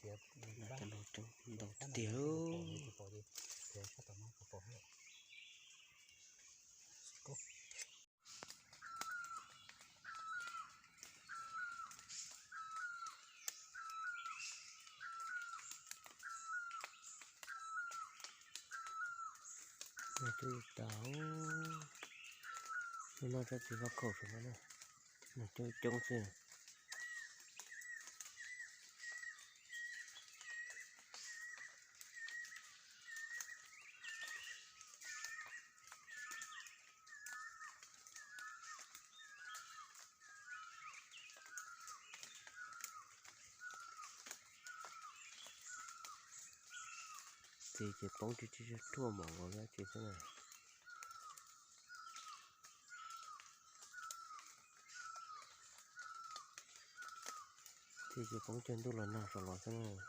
Cov no coob ntau tiag. Noj coob tas, noj tsob txiv faj khaum saum no na, noj coob coob xwb. Txiv ces poob tsis tsis ruaj mom nkaus li txiv xwb na. Txiv ces poob cuag ntuj los nag saum los xwb na.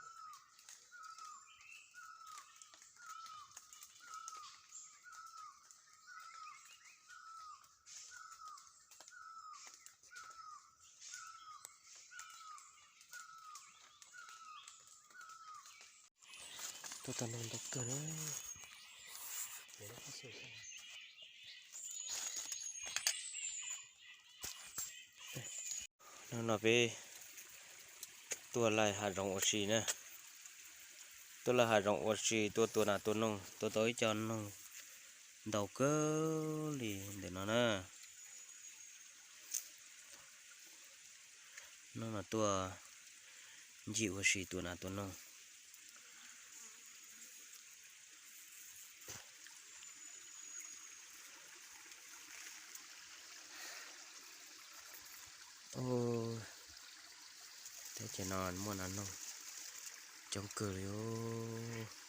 Tuaj tau noog ntau kawg na. Hnub no peb tuaj laij hav zoov ua si na. Tuaj laij hav zoov ua si, tuaj tua nas tua noog, tua tau ib co noog ntau kawg li ntawm no na. Hnub no tuaj ncig ua si tua nas tua noog. Teb chaws no muaj nas noog coob kawg li os.